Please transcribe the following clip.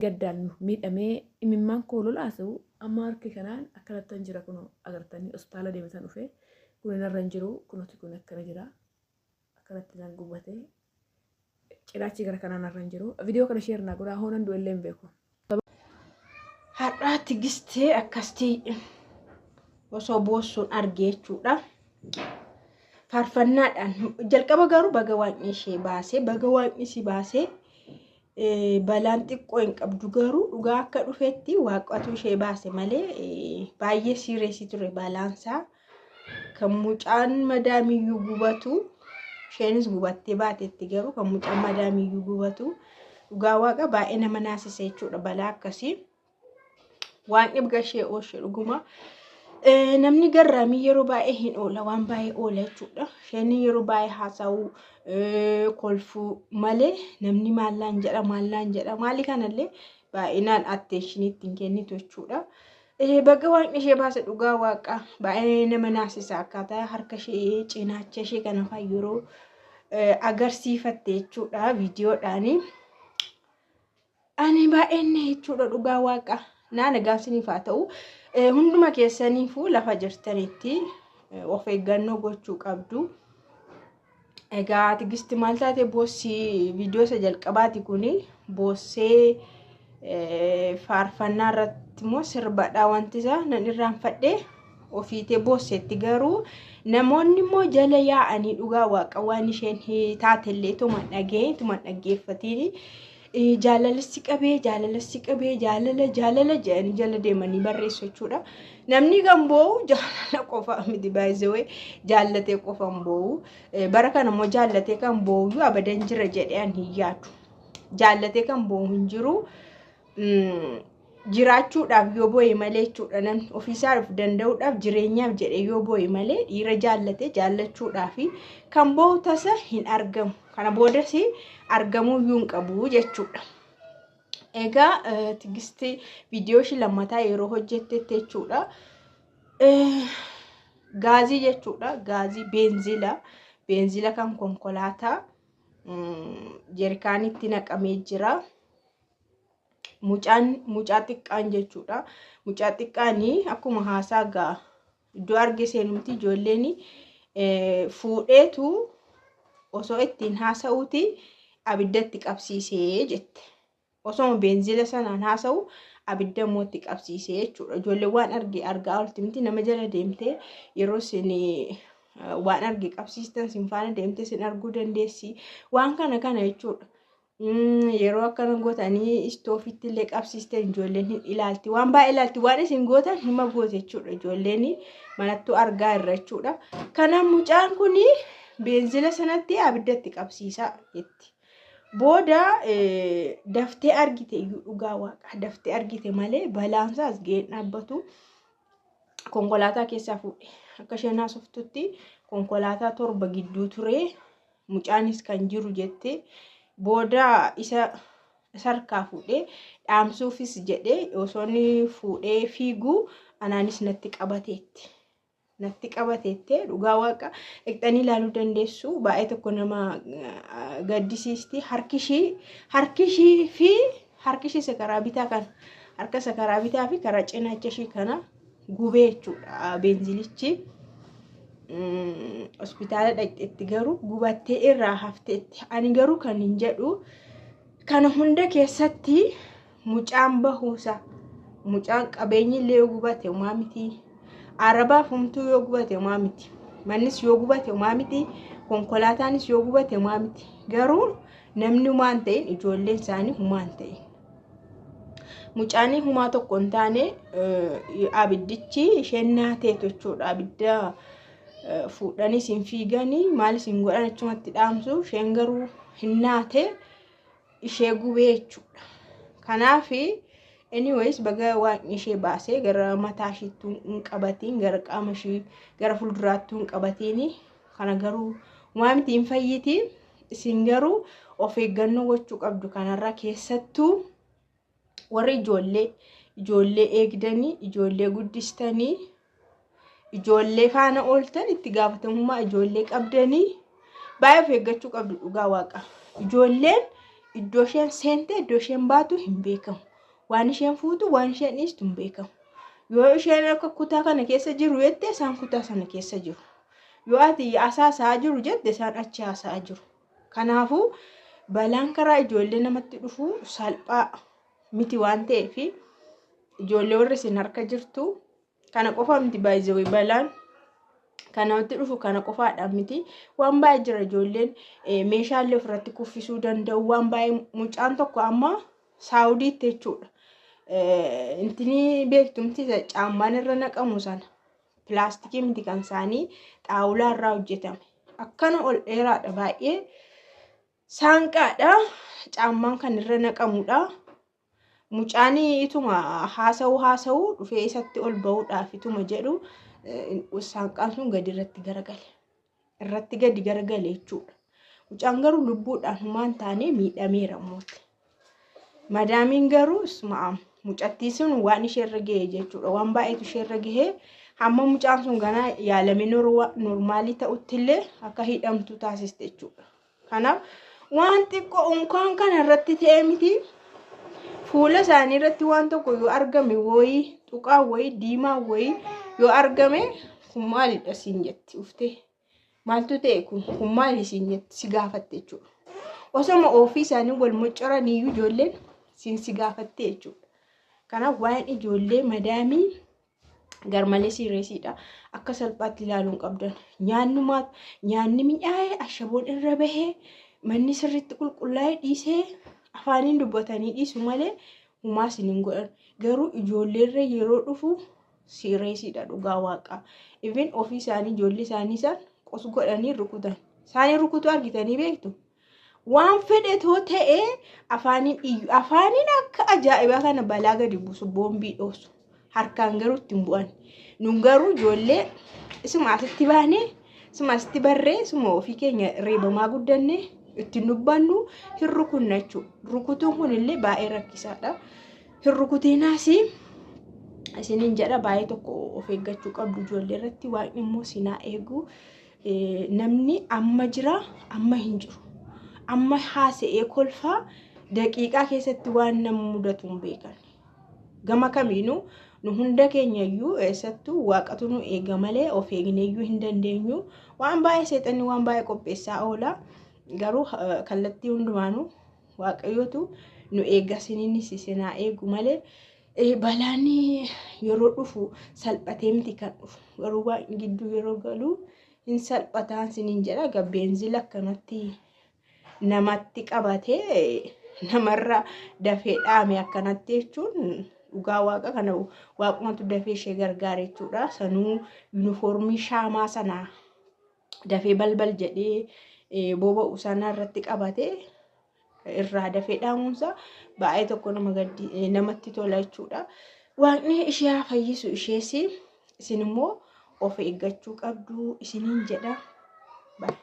Gaddaan miidhamee imimmaan koo lolaasu amma harki kanaan akkanattan jira kunoo agartanii hospitaala deemetan dhufe kun narra hin jiru kunoti kun akkana jira akkanatti nan gubate cinaachi gara kanaa narra hin jiru viidiyoo kana sheer naa godhaa hoonan du'e illee hin beeku. Har'aa Tigistee akkasti osoo boossuun arge jechuudha. Faarfannaadhaan jalqaba garuu baga waaqni ishee baasee baga waaqni si baasee balaan xiqqoo hin qabdu garuu dhugaa akka dhufetti waaqatu ishee baase malee baay'ee siireesii ture balaansaa. Kan mucaan madaamiyyuu gubatu isheenis gubattee baatetti garuu kan mucaan madaamiyyuu gubatu dhugaa waaqa baay'ee nama naasisa jechuudha balaa akkasii. Waaqni baga ishee oolche dhuguma. Namni garraamii yeroo baay'ee hin oola waan baay'ee oola jechuudha. Isheen yeroo baay'ee haasa'uu kolfuu malee namni maallaan jedha maallaan jedha maali kanallee baay'inaan attention ittiin kennitu jechuudha. Baga waaqni ishee baase dhugaa waaqa baay'ee nama naasisa akkaataa harka ishee cinaacha ishee kana fa'aa yeroo agarsiifatte jechuudha viidiyoodhaani. Ani baay'een jechuudha dhugaa waaqa naa nagaan siniif haa ta'u hunduma keessaniifuu lafa jirtanitti of eeggannoo gochuu qabdu. Egaa Tigisti maal taate boossi viidiyoo isa jalqabaati kuni boossee faarfannaa irratti immoo sirbadha wanti isaa nan irraanfadhe ofiitee boosseetti garuu namoonni immoo jala yaa'anii dhugaa waaqa waan isheen taatellee tuma dhagee tuma dhaggeeffatiin jaalalassi qabee jaalalassi qabee jaalala jaalala jedhanii jala deemanii barreessu jechuudha. Namni kan boo'u jaalala qofa miti baay'isee jaallatee qofa hin boo'u. Bara kana immoo jaallatee kan boo'u abadan jira jedhee ani hin yaadu. Jaallatee kan boo'u hin jiru. Jiraachuudhaaf yoo boo'e malee jechuudha namni ofiisaaf danda'uudhaaf jireenyaaf jedhee yoo boo'e malee dhiira jaallate jaallachuudhaaf kan boo'u tasa hin argamu. Kana boodas argamuu iyyuu hin qabu jechuudha. Egaa Tigisti viidiyoo ishii lammataa yeroo hojjettetti jechuudha. Gaazii jechuudha. Gaazii beenzila. Beenzila kan konkolaataa jerkaanitti naqamee jira. Mucaan mucaa xiqqaan jechuudha. Mucaa xiqqaan akkuma haasaa gaa iddoo arge seenumti ijoolleen fuudheetu osoo ittiin haasa'uuti abidda itti qabsiisee jette. Osoo beenzila sanaan haasa'u abidda immoo itti qabsiisee jechuudha. Ijoolleen waan arge argaa oolti miti nama jala deemtee yeroo isin waan arge qabsiistan isin faana deemtee isin arguu dandeessi. Waan kana kana jechuudha. Yeroo akkana gootanii istoofitti illee qabsiistan ijoolleen hin ilaalti. Waan baay'ee ilaalti. Waan isin gootan hima goote jechuudha. Ijoolleen manattuu argaa irra jechuudha. Kanaaf mucaan kun beenzila sanatti abidda itti qabsiisaa jetti. Booda daftee argite iyyuu dhugaa waaqa daftee argite malee balaansaa as ga'ee hin dhaabbatu. Konkolaataa keessaa fuudhe. Akka isheen haasoftutti konkolaataa 7 gidduu ture. Mucaanis kan jiru jette. Booda isa harkaa fuudhee dhaamsuufis jedhee osoo inni fuudhee fiiguu anaanis natti qabateetti. Natti qabateette dhugaa waaqa dhaqxanii ilaaluu dandeessu baay'ee tokko nama gaddisiisti harki ishii harki ishii fi harki ishii isa karaa bitaa kana harka isa karaa bitaa fi karaa cinaacha ishii kana gubee jechuudha beenzilichi. Hospitaala dhaqxetti garuu gubattee irraa hafteetti. Ani garuu kan hin jedhu kana hunda keessatti mucaan bahuusa mucaan qabeenyi illee yoo gubate homaa miti. Arabaaf homtuu yoo gubate homaa miti. Mannis yoo gubate homaa miti. Konkolaataanis yoo gubate homaa miti. Garuu namni homaa hin ta'in ijoolleen isaanii homaa hin ta'in. Mucaan humaa tokko hin taane abiddichi isheen naateetu jechuudha. Abidda fuudhanii isin fiiganii maal isin godhan achumatti dhaamsu isheen garuu hin naate ishee gubee jechuudha. Kanaaf anyways baga waaqni ishee baasee gara mataa ishiittuu hin qabatiin gara qaama ishii gara fuulduraattuu hin qabatiin kana garuu humaa miti hin fayyiti. Isin garuu of eeggannoo gochuu qabdu kanarra keessattuu warri ijoollee ijoollee eegdanii ijoollee guddistanii ijoollee faana ooltan itti gaafatamummaa ijoollee qabdanii baay'ee of eeggachuu qabdu dhugaa waaqa. Ijoolleen iddoo isheen seente iddoo isheen baatu hin beekamu. Waan isheen fuutu waan isheen dhiistu hin beekamu. Yoo isheen akka kutaa kana keessa jiru jette isaan kutaa sana keessa jiru. Yoo ati asaasaa jiru jette isaan achi haasa'aa jiru. Kanaafuu balaan karaa ijoollee namatti dhufu salphaa miti waan ta'eef ijoollee warri isin harka jirtu kana qofa miti baay'ee balaan kan namatti dhufu kana qofaadhaan miti waan baay'ee jira ijoolleen meeshaalee ofirratti kuffisuu danda'u waan baay'ee mucaan tokko amma saawudiitti jechuudha. Intini beektumti caammaan irra naqamu sana pilaastikii miti kan isaanii xaawulaa irraa hojjetame. Akkana ol dheeraadha baay'ee saanqaadha caammaan kan irra naqamudha. Mucaan ituma haasa'u haasa'u dhufee isatti ol ba'uudhaaf ituma jedhu saanqaan sun gadi irratti garagale. Irratti gadi garagale jechuudha. Mucaan garuu lubbuudhaan humaan taane miidhameera mooti. Madaamiin garuu isuma mucattii sun waan isheerra gahe jechuudha. Waan baay'eetu isheerra gahee hamma mucaan sun ganaa yaalamee normaalii ta'utti illee akka hidhamtu taasiste jechuudha. Kanaaf waan xiqqoo unkaan kana irratti ta'e miti fuula isaanii irratti waan tokko yoo argame wayii tuqaa wayii diimaa wayii yoo argame kun maalidha siin jetti uftee. Maaltu ta'e kun kun maali siin jetti si gaafatte jechuudha. Osoma ofii isaanii wal moccoraniyyuu ijoolleen siin si gaafatte jechuudha. Kanaaf waa'een ijoollee madaamii garmalee sireesiidha. Akka salphaatti ilaaluu hin qabdan. Nyaannumaaf nyaanni mi'aa'ee ashaboon irra bahee manni sirriitti qulqullaa'ee dhiisee afaaniin dubbatanii dhiisu malee humaa isin hin godhan. Garuu ijoolleerra yeroo dhufu sireesiidha dhugaa waaqaa. Even ofii isaanii ijoollee isaanii isaan qos godhanii rukutan. Isaanii rukutu argitanii beektu. Waan fedhe too ta'ee afaaniin iyyu. Afaaniin akka ajaa'ibaa kana balaa gadi buusu boombii dhoosu. Harkaan garuu ittiin bu'an. Nun garuu ijoollee isuma asitti baanee isuma asitti barree isuma ofii keenya reebamaa guddanne ittiin dubbannu hin rukunna jechuudha. Rukutuun kun illee baay'ee rakkisaadha. Hin rukutinaas isiniin jedha baay'ee tokko of eeggachuu qabdu ijoollee irratti waaqni immoo sinaa eegu. Namni amma jira amma hin jiru. Amma haasa'ee kolfaa daqiiqaa keessatti waan nama mudatu hin beekan. Gama kamiinuu nu hunda keenya iyyuu eessattuu waaqatu nu eega malee of eegneeyyuu hin dandeenyu. Waan baay'ee seexanni waan baay'ee qopheessaa oola. Garuu kallattii hundumaanuu waaqayyotu nu eega isiniinis isinaa eegu malee balaan yeroo dhufu salphatee miti kan dhufu. Garuu waan gidduu yeroo galu hin salphataan isiniin jedha. Egaa beenzila akkanatti namatti qabatee namarra dafee dhaame akkanatti jechuun dhugaa waaqa kana waaqumatu dafee ishee gargaara jechuudha. Sanuu yuunifoormii shaamaa sana dafee balbal jedhee boba'u sana irratti qabatee irraa dafee dhaamuunsa baay'ee tokko nama gaddi namatti tola jechuudha. Waaqni ishee haa fayyisu ishees isin immoo of eeggachuu qabdu isiniin jedha. Bye.